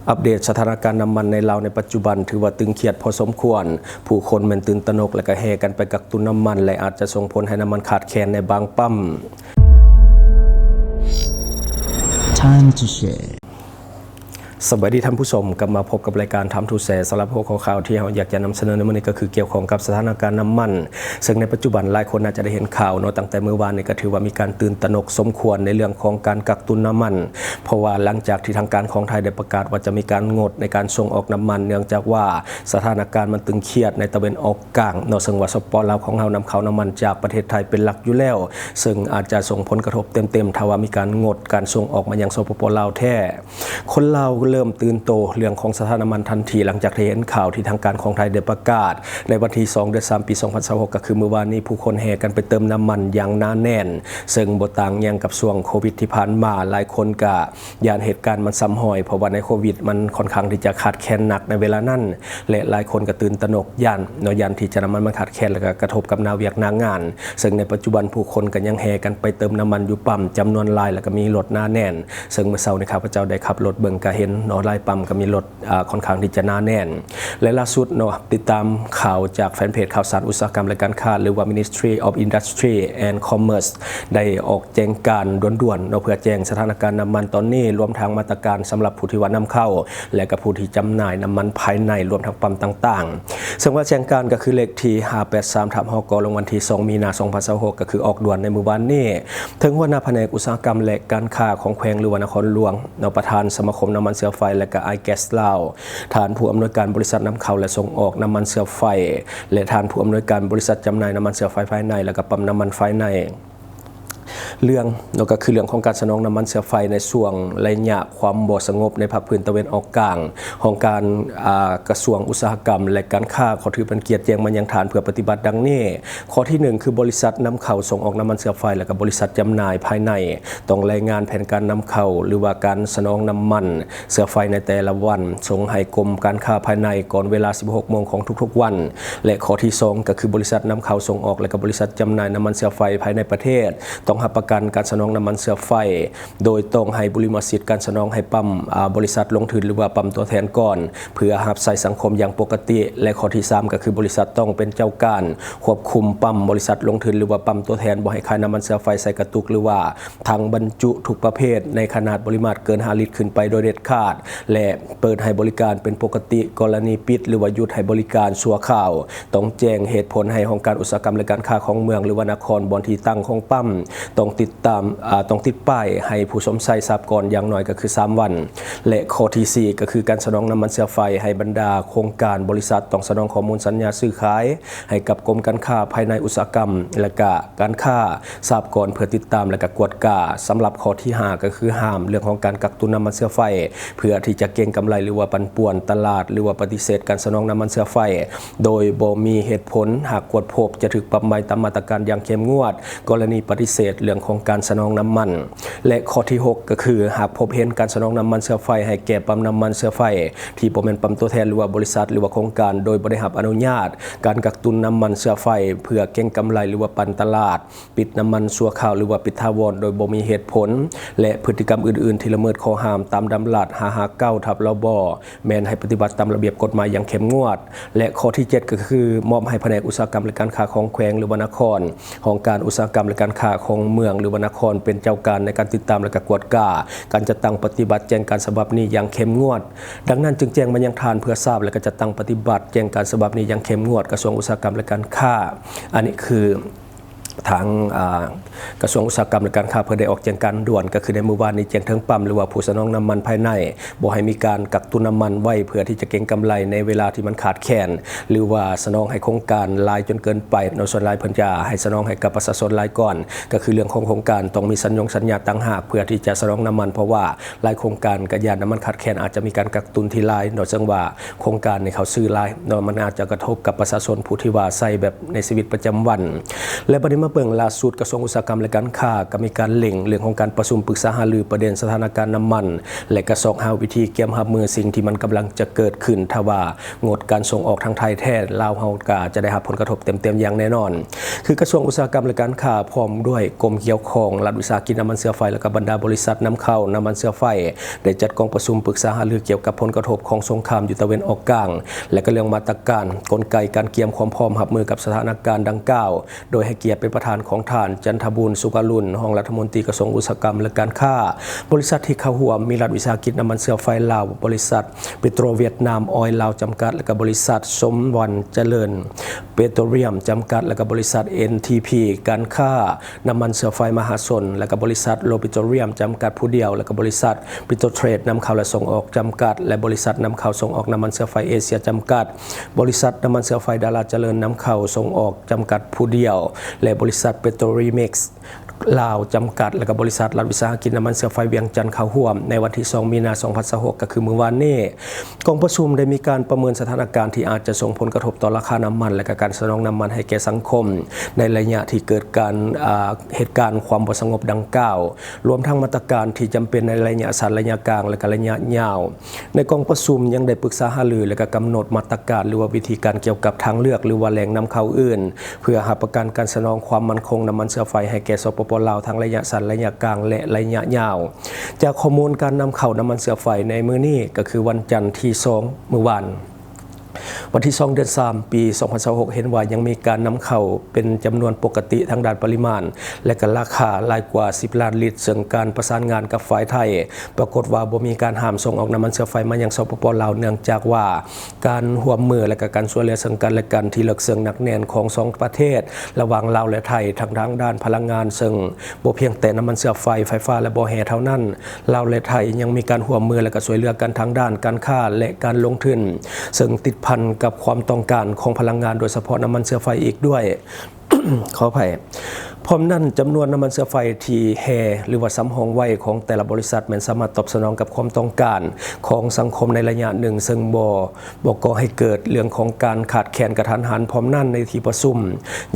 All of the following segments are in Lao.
ອັບເດດສະຖານະການນ້ຳມັນໃນລາວໃນປັດຈຸບັນຖືວ່າຕຶງຄຽດພໍສົມຄວນ, ຜູ້ຄົນແມ່ນຕື່ນຕະໜົກ ແລະ ກະແຫ່ກັນໄປກັກຕຸນນ້ຳມັນ ແລະ ອາດຈະສົ່ງຜົນໃຫ້ນ້ຳມັນຂາດແຄນໃນບາງປ້ຳ. Time to share. ສະບາຍດີທ່ານຜູ້ຊົມ, ກັບມາພົບກັບລາຍການ Time to Share. ສຳລັບຫົວຂໍ້ຂ່າວທີ່ເຮົາຢາກຈະນຳສະເໜີໃນມື້ນີ້ ກໍຄືກ່ຽວຂ້ອງກັບສະຖານະການນ້ຳມັນ. ເຊິ່ງໃນປັດຈຸບັນຫຼາຍຄົນອາດຈະໄດ້ເຫັນຂ່າວເນາະ, ຕັ້ງແຕ່ມື້ວານນີ້ກໍຖືວ່າມີການຕື່ນຕະໜົກສົມຄວນໃນເລື່ອງຂອງການກັກຕຸນນ້ຳມັນ, ເພາະວ່າຫຼັງຈາກທີ່ທາງການຂອງໄທໄດ້ປະກາດວ່າຈະມີການງົດໃນການສົ່ງອອກນ້ຳມັນ ເນື່ອງຈາກວ່າສະຖານະການມັນຕຶງຄຽດໃນຕາເວັນອອກກາງເນາະ, ເຊິ່ງວ່າ ສປປ ລາວຂອງເຮົານຳເຂົ້ານ້ຳມັນຈາກປະເທດໄທເປັນຫຼັກຢູ່ແລ້ວ, ເຊິ່ງອາດຈະສົ່ງຜົນກະທົບເຕັມໆ ຖ້າວ່າມີການງົດການສົ່ງອອກມາຍັງ ສປປ ລາວແທ້. ຄົນລາວເລີ່ມຕື່ນໂຕເລື່ອງຂອງສະຖານະນ້ຳມັນທັນທີ ຫຼັງຈາກທີ່ເຫັນຂ່າວທີ່ທາງການຂອງໄທໄດ້ປະກາດໃນວັນທີສອງ ເດືອນສາມ ປີສອງພັນຊາວຫົກ ກໍຄືມື້ວານນີ້ ຜູ້ຄົນແຫ່ກັນໄປເຕີມນ້ຳມັນຢ່າງໜາແໜ້ນ, ເຊິ່ງບໍ່ຕ່າງຫຍັງກັບຊ່ວງໂຄວິດທີ່ຜ່ານມາ. ຫຼາຍຄົນກະຢ້ານເຫດການມັນຊ້ຳຮອຍ ເພາະວ່າໃນໂຄວິດມັນຄ່ອນຂ້າງທີ່ຈະຂາດແຄນໜັກໃນເວລານັ້ນ ແລະ ຫຼາຍຄົນກະຕື່ນຕະໜົກ ຢ້ານເນາະ, ຢ້ານທີ່ຈະນ້ຳມັນມັນຂາດແຄນ ແລ້ວກະກະທົບກັບໜ້າວຽກໜ້າງານ. ເຊິ່ງໃນປັດຈຸບັນຜູ້ຄົນກໍຍັງແຫ່ກັນໄປເຕີມນ້ຳມັນຢູ່ປ້ຳຈຳນວນຫຼາຍ ແລ້ວກໍມີລົດໜາແໜ້ນ. ເຊິ່ງມື້ເຊົ້ານີ້ຂ້າພະເຈົ້າໄດ້ຂັບລົດເບິ່ງ ກໍເຫັນເນາະ, ຫຼາຍປ້ຳກໍມີລົດ ອາ ຄ່ອນຂ້າງທີ່ຈະໜາແໜ້ນ. ແລະ ລ່າສຸດເນາະ, ຕິດຕາມຂ່າວຈາກແຟນເພຈຂ່າວສານອຸດສາຫະກຳ ແລະ ການຄ້າ ຫຼືວ່າ Ministry of Industry and Commerce ໄດ້ອອກແຈ້ງການດ່ວນໆເນາະ ເພື່ອແຈ້ງສະຖານະການນ້ຳມັນຕອນນີ້, ລວມທັງມາດຕະການສຳລັບຜູ້ທີ່ວ່ານຳເຂົ້າ ແລະ ກໍຜູ້ທີ່ຈຳໜ່າຍນ້ຳມັນພາຍໃນ ລວມທັງປ້ຳຕ່າງໆ. ເຊິ່ງວ່າແຈ້ງການກໍຄືເລກທີຫ້າແປດສາມ ທັບ ຫກ ລົງວັນທີສອງ ມີນາ ສອງພັນຊາວຫົກ ກໍຄືອອກດ່ວນໃນມື້ວານນີ້. ເຖິງຫົວໜ້າພະແນກອຸດສາຫະກຳ ແລະ ການຄ້າຂອງແຂວງ ຫຼືວ່ານະຄອນຫຼວງເນາະ, ປະທານສະມາຄົມນ້ຳມັນເຊື້ອໄຟ ແລະ ກໍ I Gas ລາວ, ທ່ານຜູ້ອຳນວຍການບໍລິສັດນຳເຂົ້າ ແລະ ສົ່ງອອກນ້ຳມັນເຊື້ອໄຟ ແລະ ທ່ານຜູ້ອຳນວຍການບໍລິສັດຈຳໜ່າຍນ້ຳມັນເຊື້ອໄຟພາຍໃນ ແລະ ກໍປ້ຳນ້ຳມັນພາຍໃນ. ເລື່ອງເນາະ ກໍຄືເລື່ອງຂອງການສະໜອງນ້ຳມັນເຊື້ອໄຟໃນຊ່ວງໄລຍະຄວາມບໍ່ສະຫງົບໃນພາກພື້ນຕາເວັນອອກກາງ. ຫ້ອງການ ອາ ກະຊວງອຸດສາຫະກຳ ແລະ ການຄ້າ ຂໍຖືເປັນກຽດແຈ້ງມາຍັງທ່ານເພື່ອປະຕິບັດດັ່ງນີ້. ຂໍ້ທີໜຶ່ງ ຄືບໍລິສັດນຳເຂົ້າສົ່ງອອກນ້ຳມັນເຊື້ອໄຟ ແລະ ກໍບໍລິສັດຈຳໜ່າຍພາຍໃນ ຕ້ອງລາຍງານແຜນການນຳເຂົ້າ ຫຼືວ່າການສະໜອງນ້ຳມັນເຊື້ອໄຟໃນແຕ່ລະວັນ ສົ່ງໃຫ້ກົມການຄ້າພາຍໃນກ່ອນເວລາສິບຫົກໂມງຂອງທຸກໆວັນ. ແລະ ຂໍ້ທີສອງ ກໍຄືບໍລິສັດນຳເຂົ້າສົ່ງອອກ ແລະ ກໍບໍລິສັດຈຳໜ່າຍນ້ຳມັນເຊື້ອໄຟພາຍໃນປະເທດ ຕ້ອງຮັບປະກັນການສະໜອງນ້ຳມັນເຊື້ອໄຟ ໂດຍຕ້ອງໃຫ້ບຸລິມະສິດການສະໜອງໃຫ້ປ້ຳ ອາ ບໍລິສັດລົງທຶນ ຫຼືວ່າປ້ຳຕົວແທນກ່ອນ ເພື່ອຮັບໃຊ້ສັງຄົມຢ່າງປົກກະຕິ. ແລະ ຂໍ້ທີສາມ ກໍຄືບໍລິສັດຕ້ອງເປັນເຈົ້າການຄວບຄຸມປ້ຳບໍລິສັດລົງທຶນ ຫຼືວ່າປ້ຳຕົວແທນ ບໍ່ໃຫ້ຂາຍນ້ຳມັນເຊື້ອໄຟໃສ່ກະຕຸກ ຫຼືວ່າຖັງບັນຈຸທຸກປະເພດໃນຂະໜາດປະລິມາດເກີນຫ້າລິດຂຶ້ນໄປໂດຍເດັດຂາດ ແລະ ເປີດໃຫ້ບໍລິການເປັນປົກກະຕິ. ກໍລະນີປິດ ຫຼືວ່າຢຸດໃຫ້ບໍລິການຊົ່ວຄາວ ຕ້ອງແຈ້ງເຫດຜົນໃຫ້ຫ້ອງການອຸດສາຫະກຳ ແລະ ການຄ້າຂອງເມືອງ ຫຼືວ່ານະຄອນ ບ່ອນທີ່ຕັ້ງຂອງປ້ຳ ຕ້ອງຕິດຕາມ ອາ ຕ້ອງຕິດປ້າຍໃຫ້ຜູ້ຊົມໃຊ້ຊາບກ່ອນຢ່າງໜ້ອຍກໍຄືສາມວັນ. ແລະ ຂໍ້ທີສີ່ ກໍຄືການສະໜອງນ້ຳມັນເຊື້ອໄຟໃຫ້ບັນດາໂຄງການບໍລິສັດ ຕ້ອງສະໜອງຂໍ້ມູນສັນຍາຊື້ຂາຍໃຫ້ກັບກົມການຄ້າພາຍໃນອຸດສາຫະກຳ ແລະ ກະການຄ້າ ຊາບກ່ອນເພື່ອຕິດຕາມ ແລະ ກະກວດກາ. ສຳລັບຂໍ້ທີຫ້າ ກໍຄືຫ້າມເລື່ອງຂອງການກັກຕຸນນ້ຳມັນເຊື້ອໄຟ ເພື່ອທີ່ຈະເກັງກຳໄລ ຫຼືວ່າປັ່ນປ່ວນຕະຫຼາດ ຫຼືວ່າປະຕິເສດການສະໜອງນ້ຳມັນເຊື້ອໄຟໂດຍບໍ່ມີເຫດຜົນ. ຫາກກວດພົບຈະຖືກປັບໃໝຕາມມາດຕະການຢ່າງເຂັ້ມງວດ ກໍລະນີປະຕິເສດເລື່ອງຂອງການສະໜອງນ້ຳມັນ. ແລະ ຂໍ້ທີຫົກ ກໍຄືຫາກພົບເຫັນການສະໜອງນ້ຳມັນເຊື້ອໄຟໃຫ້ແກ່ປ້ຳນ້ຳມັນເຊື້ອໄຟທີ່ບໍ່ແມ່ນປ້ຳຕົວແທນ ຫຼືວ່າບໍລິສັດ ຫຼືວ່າໂຄງການ ໂດຍບໍ່ໄດ້ຮັບອະນຸຍາດ, ການກັກຕຸນນ້ຳມັນເຊື້ອໄຟເພື່ອເກັງກຳໄລ ຫຼືວ່າປັ່ນຕະຫຼາດ, ປິດນ້ຳມັນຊົ່ວຄາວ ຫຼືວ່າປິດຖາວອນໂດຍບໍ່ມີເຫດຜົນ ແລະ ພຶດຕິກຳອື່ນໆທີ່ລະເມີດຂໍ້ຫ້າມຕາມດຳລັດຫ້າຫ້າເກົ້າ ທັບ ລບ ແມ່ນໃຫ້ປະຕິບັດຕາມລະບຽບກົດໝາຍຢ່າງເຂັ້ມງວດ. ແລະ ຂໍ້ທີເຈັດ ກໍຄືມອບໃຫ້ພະແນກອຸດສາຫະກຳ ແລະ ການຄ້າຂອງແຂວງ ຫຼືວ່ານະຄອນ, ຫ້ອງການອຸດສາຫະກຳ ແລະ ການຄ້າຂອງເມືອງ ຫຼືວ່ານະຄອນ ເປັນເຈົ້າການໃນການຕິດຕາມ ແລະ ກະກວດກາການຈັດຕັ້ງປະຕິບັດແຈ້ງການສະບັບນີ້ຢ່າງເຂັ້ມງວດ. ດັ່ງນັ້ນຈຶ່ງແຈ້ງມາຍັງທ່ານເພື່ອຊາບ ແລະ ກະຈັດຕັ້ງປະຕິບັດແຈ້ງການສະບັບນີ້ຢ່າງເຂັ້ມງວດ. ກະຊວງອຸດສາຫະກຳ ແລະ ການຄ້າ ອັນນີ້ຄື ທາງ ອາ ກະຊວງອຸດສາຫະກຳ ແລະ ການຄ້າ ເພິ່ນໄດ້ອອກແຈ້ງການດ່ວນ ກໍຄືໃນມື້ວານນີ້ແຈ້ງເຖິງປ້ຳ ຫຼືວ່າຜູ້ສະໜອງນ້ຳມັນພາຍໃນ ບໍ່ໃຫ້ມີການກັກຕຸນນ້ຳມັນໄວ້ ເພື່ອທີ່ຈະເກັງກຳໄລໃນເວລາທີ່ມັນຂາດແຄນ ຫຼືວ່າສະໜອງໃຫ້ໂຄງການຫຼາຍຈົນເກີນໄປເນາະ. ສ່ວນຫຼາຍເພິ່ນຈະໃຫ້ສະໜອງໃຫ້ກັບປະຊາຊົນຫຼາຍກ່ອນ ກໍຄືເລື່ອງຂອງໂຄງການຕ້ອງມີສັນຍົງສັນຍາຕ່າງຫາກ ເພື່ອທີ່ຈະສະໜອງນ້ຳມັນ ເພາະວ່າຫຼາຍໂຄງການກໍຢ້ານນ້ຳມັນຂາດແຄນ ອາດຈະມີການກັກຕຸນທີ່ຫຼາຍເນາະ. ເຊິ່ງວ່າໂຄງການນີ້ເຂົາຊື້ຫຼາຍເນາະ ມັນອາດຈະກະທົບກັບປະຊາຊົນຜູ້ທີ່ວ່າໃຊ້ແບບໃນຊີວິດປະຈຳວັນ. ແລະ ບັດນີ້ມາ ເບິ່ງລ່າສຸດ ກະຊວງອຸດສາຫະກຳ ແລະ ການຄ້າ ກໍມີການເລັ່ງເລື່ອງຂອງການປະຊຸມປຶກສາຫາລືປະເດັນສະຖານະການນ້ຳມັນ ແລະ ກະຊອກຫາວິທີກຽມຮັບມືສິ່ງທີ່ມັນກຳລັງຈະເກີດຂຶ້ນ ຖ້າວ່າງົດການສົ່ງອອກທາງໄທແທ້ ລາວເຮົາກໍຈະໄດ້ຮັບຜົນກະທົບເຕັມໆຢ່າງແນ່ນອນ. ຄືກະຊວງອຸດສາຫະກຳ ແລະ ການຄ້າ ພ້ອມດ້ວຍກົມກ່ຽວຂ້ອງ, ລັດວິສາຫະກິດນ້ຳມັນເຊື້ອໄຟ ແລະ ກໍບັນດາບໍລິສັດນຳເຂົ້ານ້ຳມັນເຊື້ອໄຟ ໄດ້ຈັດກອງປະຊຸມປຶກສາຫາລືກ່ຽວກັບຜົນກະທົບຂອງສົງຄາມຢູ່ຕາເວັນອອກກາງ ແລະ ກໍເລື່ອງມາດຕະການ, ກົນໄກການກຽມຄວາມພ້ອມຮັບມືກັບສະຖານະການດັ່ງກ່າວ ໂດຍໃຫ້ກຽດເປັນປະທານຂອງທ່ານ ຈັນທະບູນ ສຸກອະລຸນ ຮອງລັດຖະມົນຕີກະຊວງອຸດສາຫະກຳ ແລະ ການຄ້າ. ບໍລິສັດທີ່ເຂົ້າຮ່ວມມີລັດວິສາຫະກິດນ້ຳມັນເຊື້ອໄຟລາວ, ບໍລິສັດ Petrovietnam Oil ລາວ ຈຳກັດ ແລະ ກໍບໍລິສັດ ສົມວັນຈະເລີນ Petroleum ຈຳກັດ ແລະ ກໍບໍລິສັດ NTP ການຄ້ານ້ຳມັນເຊື້ອໄຟມະຫາຊົນ ແລະ ກໍບໍລິສັດ Low Petroleum ຈຳກັດຜູ້ດຽວ ແລະ ກໍບໍລິສັດ Petrotrade ນຳເຂົ້າ ແລະ ສົ່ງອອກ ຈຳກັດ ແລະ ບໍລິສັດນຳເຂົ້າສົ່ງອອກນ້ຳມັນເຊື້ອໄຟເອເຊຍ ຈຳກັດ, ບໍລິສັດນ້ຳມັນເຊື້ອໄຟດາລາຈະເລີນນຳເຂົ້າສົ່ງອອກ ຈຳກັດຜູ້ດຽວ ແລະ ບໍລິສັດ Petrolimex ລາວ ຈຳກັດ ແລະ ກໍບໍລິສັດລັດວິສາຫະກິດນ້ຳມັນເຊື້ອໄຟວຽງຈັນເຂົ້າຮ່ວມ ໃນວັນທີສອງ ມີນາ ສອງພັນຊາວຫົກ ກໍຄືມື້ວານນີ້. ກອງປະຊຸມໄດ້ມີການປະເມີນສະຖານະການທີ່ອາດຈະສົ່ງຜົນກະທົບຕໍ່ລາຄານ້ຳມັນ ແລະ ກະການສະໜອງນ້ຳມັນໃຫ້ແກ່ສັງຄົມ ໃນໄລຍະທີ່ເກີດການ, ອາ, ເຫດການຄວາມບໍ່ສະຫງົບດັ່ງກ່າວ, ລວມທັງມາດຕະການທີ່ຈຳເປັນໃນໄລຍະສັ້ນ, ໄລຍະກາງ ແລະ ກະໄລຍະຍາວ. ໃນກອງປະຊຸມຍັງໄດ້ປຶກສາຫາລື ແລະ ກະກຳນົດມາດຕະການ ຫຼືວ່າວິທີການກ່ຽວກັບທາງເລືອກ ຫຼືວ່າແຫຼ່ງນຳເຂົ້າອື່ນ ເພື່ອຮັບປະກັນການສະໜອງຄວາມໝັ້ນຄົງນ້ຳມັນເຊື້ອໄຟໃຫ້ແກ່ ສປປ ລາວ ທັງໄລຍະສັ້ນ, ໄລຍະກາງ ແລະ ໄລຍະຍາວ. ຈາກຂໍ້ມູນການນຳເຂົ້ານ້ຳມັນເຊື້ອໄຟໃນມື້ນີ້ ກໍຄືວັນຈັນທີສອງ ມື້ວານ ວັນທີສອງ ເດືອນສາມ ປີສອງພັນຊາວຫົກ ເຫັນວ່າຍັງມີການນຳເຂົ້າເປັນຈຳນວນປົກກະຕິທາງດ້ານປະລິມານ ແລະ ກະລາຄາຫຼາຍກວ່າສິບລ້ານລິດ, ເຊິ່ງການປະສານງານກັບຝ່າຍໄທປາກົດວ່າບໍ່ມີການຫ້າມສົ່ງອອກນ້ຳມັນເຊື້ອໄຟມາຍັງ ສປປ ລາວ ເນື່ອງຈາກວ່າການຮ່ວມມື ແລະ ກະການຊ່ວຍເຫຼືອເຊິ່ງກັນ ແລະ ກັນທີ່ເລິກເຊິ່ງໜັກແໜ້ນຂອງສອງປະເທດ ລະຫວ່າງລາວ ແລະ ໄທ ທາງ, ທາງດ້ານພະລັງງານ, ເຊິ່ງບໍ່ພຽງແຕ່ນ້ຳມັນເຊື້ອໄຟ, ໄຟຟ້າ ແລະ ບໍ່ແຮ່ເທົ່ານັ້ນ, ລາວ ແລະ ໄທ ຍັງມີການຮ່ວມມື ແລະ ກະຊ່ວຍເຫຼືອກັນທາງດ້ານການຄ້າ ແລະ ການລົງທຶນ, ເຊິ່ງຕິດພັນກັບຄວາມຕ້ອງການຂອງພະລັງງານ, ໂດຍສະເພາະນ້ຳມັນເຊື້ອໄຟອີກດ້ວຍ. ຂໍອະໄພ. ພ້ອມນັ້ນ, ຈຳນວນນ້ຳມັນເຊື້ອໄຟທີ່ແຮ່ ຫຼືວ່າສຳຮອງໄວ້ຂອງແຕ່ລະບໍລິສັດ ແມ່ນສາມາດຕອບສະໜອງກັບຄວາມຕ້ອງການຂອງສັງຄົມໃນໄລຍະໜຶ່ງ, ເຊິ່ງບໍ່, ບໍ່ກໍ່ໃຫ້ເກີດເລື່ອງຂອງການຂາດແຄນກະທັນຫັນ. ພ້ອມນັ້ນ, ໃນທີ່ປະຊຸມ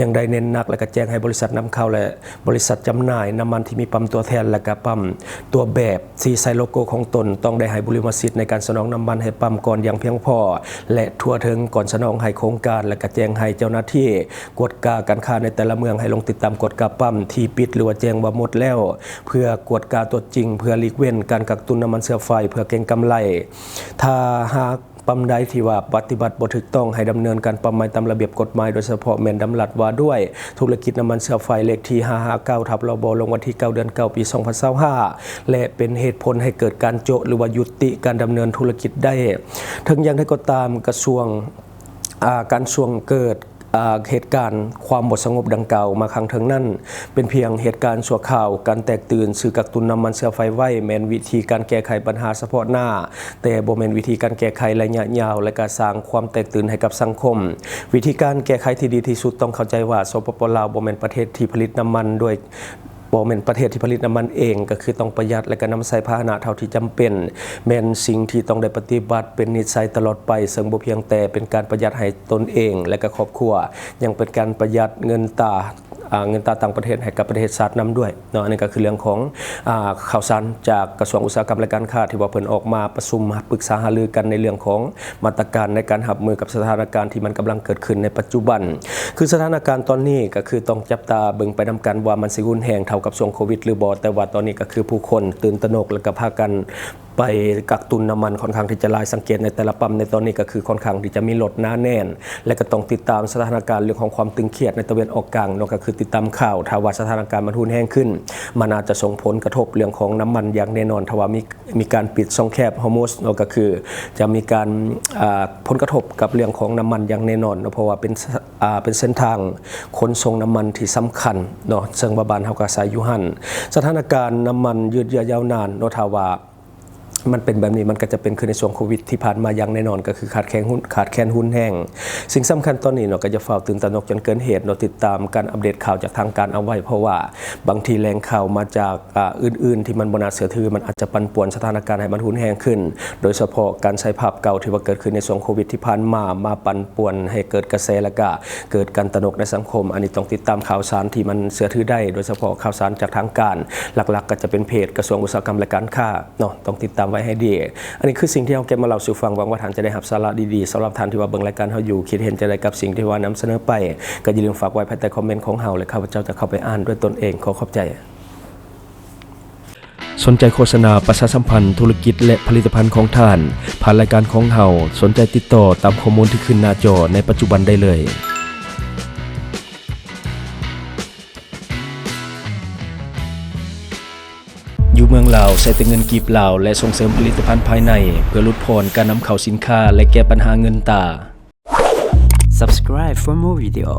ຍັງໄດ້ເນັ້ນໜັກ ແລະ ກະແຈ້ງໃຫ້ບໍລິສັດນຳເຂົ້າ ແລະ ບໍລິສັດຈຳໜ່າຍນ້ຳມັນທີ່ມີປ້ຳຕົວແທນ ແລະ ກະປ້ຳຕົວແບບ ທີ່ໃສ່ໂລໂກ້ຂອງຕົນ ຕ້ອງໄດ້ໃຫ້ບຸລິມະສິດໃນການສະໜອງນ້ຳມັນໃຫ້ປ້ຳກ່ອນຢ່າງພຽງພໍ ແລະ ທົ່ວເຖິງກ່ອນສະໜອງໃຫ້ໂຄງການ ແລະ ກະແຈ້ງໃຫ້ເຈົ້າໜ້າທີ່ກວດກາການຄ້າໃນແຕ່ລະເມືອງໃຫ້ລົງຕິດຕາມກວດກາປ້ຳທີ່ປິດ ຫຼືວ່າແຈ້ງວ່າໝົດແລ້ວ ເພື່ອກວດກາຕົວຈິງ ເພື່ອຫຼີກເວັ້ນການກັກຕຸນນ້ຳມັນເຊື້ອໄຟເພື່ອເກັງກຳໄລ. ຖ້າຫາກ ປ້ຳໃດທີ່ວ່າປະຕິບັດບໍ່ຖືກຕ້ອງ ໃຫ້ດຳເນີນການປ້ຳໃໝຕາມລະບຽບກົດໝາຍ, ໂດຍສະເພາະແມ່ນດຳລັດວ່າດ້ວຍທຸລະກິດນ້ຳມັນເຊື້ອໄຟ ເລກທີຫ້າຫ້າເກົ້າ ທັບ ລບ ລົງວັນທີເກົ້າ ເດືອນເກົ້າ ປີສອງພັນຊາວຫ້າ ແລະ ເປັນເຫດຜົນໃຫ້ເກີດການໂຈະ ຫຼືວ່າຢຸດຕິການດຳເນີນທຸລະກິດໄດ້. ເຖິງຢ່າງໃດກໍຕາມ, ກະຊວງ, ອາ, ການຊ່ວງເກີດ ອາ, ເຫດການຄວາມບໍ່ສະຫງົບດັ່ງກ່າວມາຄັ້ງເທິງນັ້ນ ເປັນພຽງເຫດການຊົ່ວຄາວ. ການແຕກຕື່ນສື່ກັກຕຸນນ້ຳມັນເຊື້ອໄຟໄວ້ ແມ່ນວິທີການແກ້ໄຂບັນຫາສະເພາະໜ້າ, ແຕ່ບໍ່ແມ່ນວິທີການແກ້ໄຂໄລຍະຍາວ ແລະ ກະສ້າງຄວາມແຕກຕື່ນໃຫ້ກັບສັງຄົມ. ວິທີການແກ້ໄຂທີ່ດີທີ່ສຸດຕ້ອງເຂົ້າໃຈວ່າ ສປປ ລາວ ບໍ່ແມ່ນປະເທດທີ່ຜະລິດນ້ຳມັນໂດຍ, ບໍ່ແມ່ນປະເທດທີ່ຜະລິດນ້ຳມັນເອງ, ກໍຄືຕ້ອງປະຢັດ ແລະ ກະນຳໃຊ້ພາຫະນະເທົ່າທີ່ຈຳເປັນ, ແມ່ນສິ່ງທີ່ຕ້ອງໄດ້ປະຕິບັດເປັນນິດໄສຕະຫຼອດໄປ, ເຊິ່ງບໍ່ພຽງແຕ່ເປັນການປະຢັດໃຫ້ຕົນເອງ ແລະ ກະຄອບຄົວ, ຍັງເປັນການປະຢັດເງິນຕາ, ອາ, ເງິນຕາຕ່າງປະເທດໃຫ້ກັບປະເທດຊາດນຳດ້ວຍເນາະ. ອັນນີ້ກໍຄືເລື່ອງຂອງ, ອາ, ຂ່າວສານຈາກກະຊວງອຸດສາຫະກຳ ແລະ ການຄ້າ ທີ່ວ່າເພິ່ນອອກມາປະຊຸມປຶກສາຫາລືກັນໃນເລື່ອງຂອງມາດຕະການໃນການຮັບມືກັບສະຖານະການທີ່ມັນກຳລັງເກີດຂຶ້ນໃນປັດຈຸບັນ. ຄືສະຖານະການຕອນນີ້ກໍຄືຕ້ອງຈັບຕາເບິ່ງໄປນຳກັນວ່າມັນຊິຮຸນແຮງເທົ່າກັບຊ່ວງໂຄວິດຫຼືບໍ່, ແຕ່ວ່າຕອນນີ້ກໍຄືຜູ້ຄົນຕື່ນຕະໜົກ ແລະ ກໍພາກັນ ໄປກັກຕຸນນ້ຳມັນຂ້ອນຂ້າງທີ່ຈະຫຼາຍ. ສັງເກດໃນແຕ່ລະປ້ຳໃນຕອນນີ້ກໍຄືຂ້ອນຂ້າງທີ່ຈະມີລົດໜາແໜ້ນ ແລະ ກໍຕ້ອງຕິດຕາມສະຖານະການເລື່ອງຂອງຄວາມຕຶງຄຽດໃນຕາເວັນອອກກາງເນາະ, ກໍຄືຕິດຕາມຂ່າວ. ຖ້າວ່າສະຖານະການມັນຮຸນແຮງຂຶ້ນ, ມັນອາດຈະສົ່ງຜົນກະທົບເລື່ອງຂອງນ້ຳມັນຢ່າງແນ່ນອນ. ຖ້າວ່າມີ, ມີການປິດຊ່ອງແຄບຮອດມຸດເນາະ, ກໍຄືຈະມີການ, ອາ, ຜົນກະທົບກັບເລື່ອງຂອງນ້ຳມັນຢ່າງແນ່ນອນເນາະ, ເພາະວ່າເປັນ, ອາ, ເປັນເສັ້ນທາງຂົນສົ່ງນ້ຳມັນທີ່ສຳຄັນເນາະ, ເຊິ່ງວ່າບ້ານເຮົາກໍອາໄສຢູ່ຫັ້ນ. ສະຖານະການນ້ຳມັນຍືດເຍື້ອຍາວນານເນາະ, ຖ້າວ່າ ມັນເປັນແບບນີ້ ມັນກໍຈະເປັນຄືໃນຊ່ວງໂຄວິດທີ່ຜ່ານມາຢ່າງແນ່ນອນ ກໍຄືຂາດແຄນຮຸນ ຂາດແຄນຮຸນແຮງ. ສິ່ງສຳຄັນຕອນນີ້ເນາະ ກໍຢ່າຟ້າວຕື່ນຕະໜົກຈົນເກີນເຫດເນາະ, ຕິດຕາມການອັບເດດຂ່າວຈາກທາງການເອົາໄວ້ ເພາະວ່າບາງທີແຫຼ່ງຂ່າວມາຈາກ ອາ ອື່ນໆ ທີ່ມັນບໍ່ໜ້າເຊື່ອຖື ມັນອາດຈະປັ່ນປ່ວນສະຖານະການໃຫ້ມັນຮຸນແຮງຂຶ້ນ, ໂດຍສະເພາະການໃຊ້ພາບເກົ່າທີ່ວ່າເກີດຂຶ້ນໃນຊ່ວງໂຄວິດທີ່ຜ່ານມາ ມາປັ່ນປ່ວນໃຫ້ເກີດກະແສ ແລ້ວກະເກີດການຕະໜົກໃນສັງຄົມ. ອັນນີ້ຕ້ອງຕິດຕາມຂ່າວສານທີ່ມັນເຊື່ອຖືໄດ້ ໂດຍສະເພາະຂ່າວສານຈາກທາງການ, ຫຼັກໆ ກໍຈະເປັນເພຈກະຊວງອຸດສາຫະກຳ ແລະ ການຄ້າເນາະ, ຕ້ອງຕິດຕາມໄວ້ໃຫ້ດີ. ອັນນີ້ຄືສິ່ງທີ່ເຮົາເກັບມາເລົ່າສູ່ຟັງ, ຫວັງວ່າທ່ານຈະໄດ້ຮັບສາລະດີໆ. ສຳລັບທ່ານທີ່ວ່າເບິ່ງລາຍການເຮົາຢູ່ ຄິດເຫັນຈັ່ງໃດກັບສິ່ງທີ່ວ່ານຳສະເໜີໄປ ກໍຢ່າລືມຝາກໄວ້ພາຍໃຕ້ຄອມເມັນຂອງເຮົາ ແລະ ຂ້າພະເຈົ້າຈະເຂົ້າໄປອ່ານດ້ວຍຕົນເອງ. ຂໍຂອບໃຈ. ສົນໃຈໂຄສະນາປະຊາສຳພັນທຸລະກິດ ແລະ ຜະລິດຕະພັນຂອງທ່ານ ຜ່ານລາຍການຂອງເຮົາ, ສົນໃຈຕິດຕໍ່ຕາມຂໍ້ມູນທີ່ຂຶ້ນໜ້າຈໍໃນປັດຈຸບັນໄດ້ເລີຍ. ຢູ່ເມືອງລາວ ໃຊ້ແຕ່ເງິນກີບລາວ ແລະ ສົ່ງເສີມຜະລິດຕະພັນພາຍໃນ ເພື່ອຫຼຸດຜ່ອນການນຳເຂົ້າສິນຄ້າ ແລະ ແກ້ປັນຫາເງິນຕາ. Subscribe for more video.